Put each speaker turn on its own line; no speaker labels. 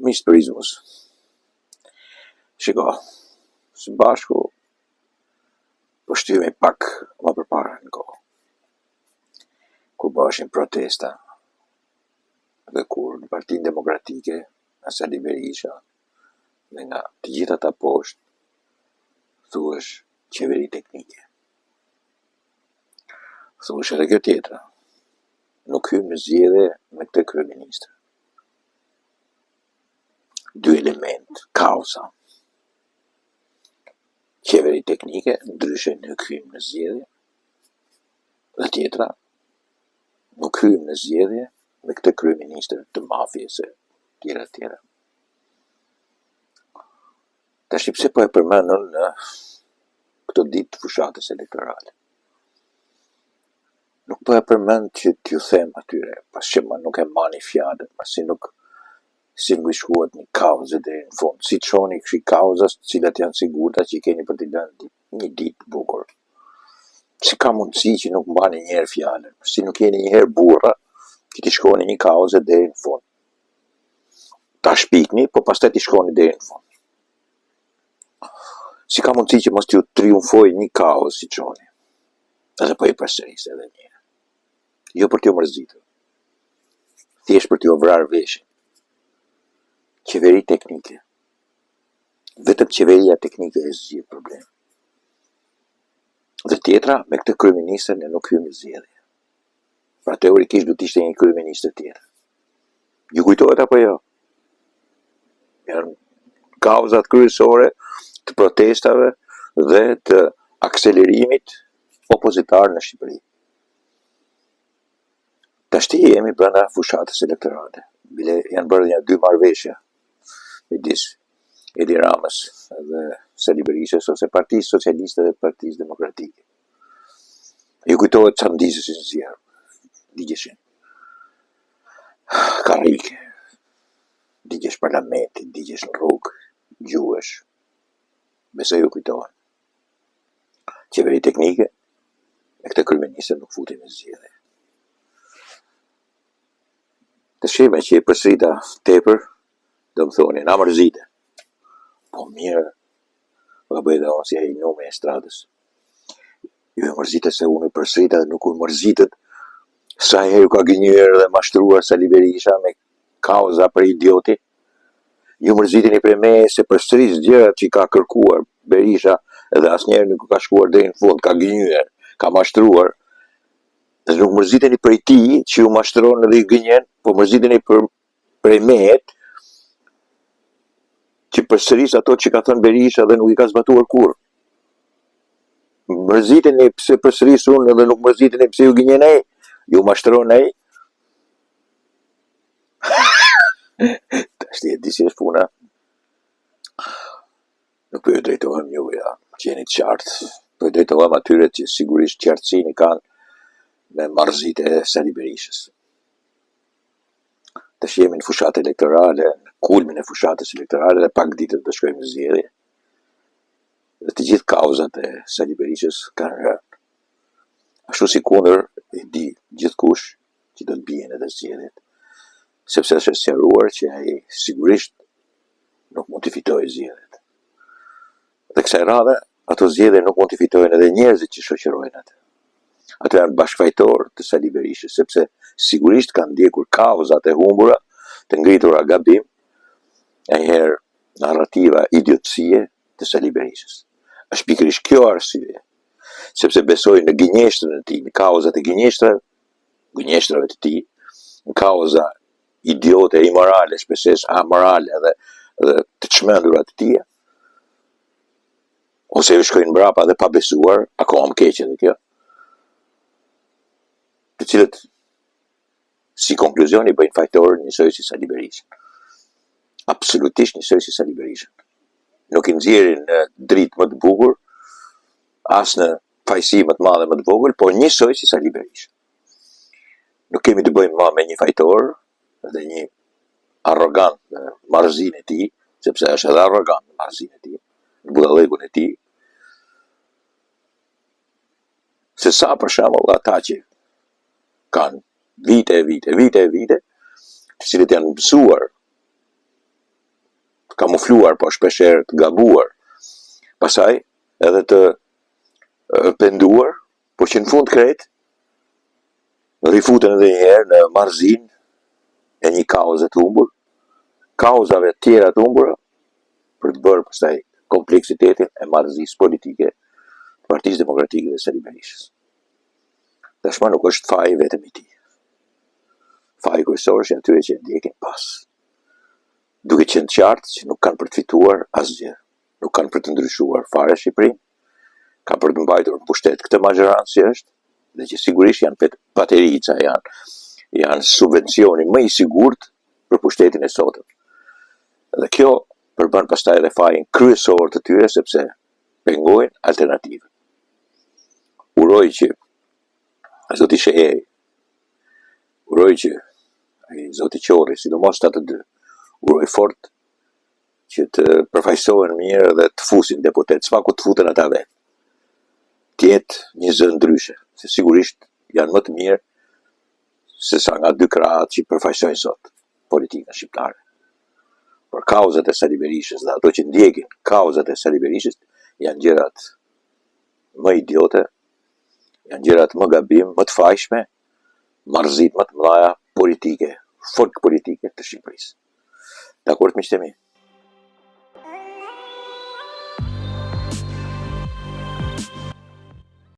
Miq të Prizmës. Shiko, së bashku po shtyhemi pak më përpara në kohë. Kur bëheshin protesta dhe kur në Partinë Demokratike nga Sali Berisha dhe nga të gjithë ata poshtë thuhesh qeveri teknike. Thuhesh edhe kjo tjetra. Nuk hyjmë në zgjedhje me këtë kryeministër. Dy element, kauza. Qeveri teknike, ndryshe nuk hyjmë në zgjedhje. Dhe tjetra, nuk hyjmë në zgjedhje me këtë kryeministër të mafies e tjera e tjera. Tash pse po e përmend unë në këto ditë të fushatës elektorale? Nuk po e përmend që t'ju them atyre, pas që më nuk e mani fjalën, pasi nuk si nuk i shkuat një kauze deri në fund, si çoni kësi kauza të cilat janë sigurta që i keni për t'i lënë një ditë të bukur. Si ka mundësi që nuk mbani një herë fjalën, si nuk jeni një herë burra që t'i shkoni një kauze deri në fund. Ta shpikni, po pastaj t'i shkoni deri në fund. Si ka mundësi që mos t'ju triumfoj një kauzë si çoni. Edhe po i përsëris edhe një herë. Jo për t'ju mërzitur. Thjesht për t'ju vrarë veshin. Qeveri teknike. Vetëm qeveria teknike e zgjidh problemin. Dhe tjetra, me këtë kryeministër ne nuk hyjmë në zgjedhje. Pra teorikisht do të ishte një kryeministër tjetër. Ju kujtohet apo jo? Janë kauzat kryesore të protestave dhe të akselerimit opozitar në Shqipëri. Tashti jemi brenda fushatës elektorale. Bile janë bërë një dy marrëveshje midis Edi Ramës dhe Sali Berishës ose Partisë Socialiste dhe Partisë Demokratike. Ju kujtohet ça ndizeshin zjarr, digjeshin karrike, digjesh parlamenti, digjesh në rrugë, gjuhesh. Besoj ju kujtohen. Qeveri teknike, me këtë kryeministër nuk futemi në zgjedhje. Tashi meqë e përsërita tepër, do më thoni, na mërzite. Po mirë, po e bëj dhe unë si ai numri e stradës. Ju e mërzitët se unë e përsërita dhe nuk u mërzitët sa herë ju ka gënjyer dhe mashtruar Sali Berisha me kauza për idioti. Ju mërziteni prej meje se përsëris gjërat që ka kërkuar Berisha edhe asnjëherë nuk ka shkuar deri në fund, ka gënjyer, ka mashtruar. Dhe nuk mërziteni prej tij që ju mashtron dhe ju gënjen, po mërziteni për prej meje që përsëris ato që ka thënë Berisha dhe nuk i ka zbatuar kurrë. Mërziteni pse përsëris unë dhe nuk mërziteni pse ju gënjen ai, ju mashtron ai. Tashti e di si është puna. Nuk po ju drejtohem juve, ja, që jeni të qartë. Po ju drejtohem atyre që sigurisht qartësinë i kanë me marrëzitë e Sali Berishës. Tash jemi në fushatë elektorale, në kulmin e fushatës elektorale dhe pak ditë do të shkojmë në zgjedhje. Dhe të gjithë kauzat e Sali Berishës kanë rënë. Ashtu sikundër e di gjithkush që do të bien edhe zgjedhjet, sepse është e sqaruar që ai sigurisht nuk mund t'i fitojë zgjedhjet. Dhe kësaj radhe ato zgjedhje nuk mund t'i fitojnë edhe njerëzit që shoqërojnë atë. Ato janë bashkëfajtorë të Sali Berishës, sepse sigurisht kanë ndjekur kauzat e humbura, të ngritura gabim, njëherë narrativa idiotësie të Sali Berishës. Është pikërisht kjo arsye, sepse besojnë në gënjeshtrën e tij, në kauzat e gënjeshtrave, gënjeshtrave të tij, në kauza idiote, imorale, shpeshherë amorale dhe dhe të çmendura të tija, ose ju shkojnë mbrapa dhe pa besuar, akoma më keq edhe kjo, të cilët si konkluzion i bëjnë fajtor njësoj si Sali Berishën. Absolutisht njësoj si Sali Berishën. Nuk i nxjerrin në dritë më të bukur, as në fajësi më të madhe më të vogël, por njësoj si Sali Berisha. Nuk kemi të bëjmë më me një fajtor dhe një arrogant në marrëzinë e tij, sepse është edhe arrogant në marrëzinë e tij, në budallëkun e tij. Se sa për shembull ata që kanë vite e vite, vite e vite, të cilët janë mësuar. të kamufluar, po shpeshherë të gabuar. Pastaj edhe të penduar, por që në fund krejt rifuten edhe një herë në marrëzinë e një kauze të humbur, kauzave të tjera të humbura për të bërë pastaj kompleksitetin e marrëzisë politike të Partisë Demokratike dhe Sali Berishës. Tashmë nuk është faji vetëm i tij. Faji kryesor është i atyre që e ndjekin pas. Duke qenë të qartë që nuk kanë për të fituar asgjë, nuk kanë për të ndryshuar fare Shqipërinë, kanë për të mbajtur në pushtet këtë mazhorancë që është dhe që sigurisht janë paterica, janë janë subvencioni më i sigurt për pushtetin e sotëm. Dhe kjo përbën pastaj edhe fajin kryesor të tyre sepse pengojnë alternativën. Uroj që zoti Shehaj, uroj që ai zoti Qorri, sidomos ata të dy, uroj fort që të përfaqësohen mirë dhe të fusin deputet, së paku të futen ata vetë. Të jetë një zë ndryshe, se sigurisht janë më të mirë se sa nga dy krahët që përfaqësojnë sot politikën shqiptare. Por kauzat e Sali Berishës dhe ato që ndjekin kauzat e Sali Berishës janë gjërat më idiote, janë gjërat më gabim, më të fajshme, marrëzitë më të mëdha politike, folk politike të Shqipërisë. Dakord miqtë e mi?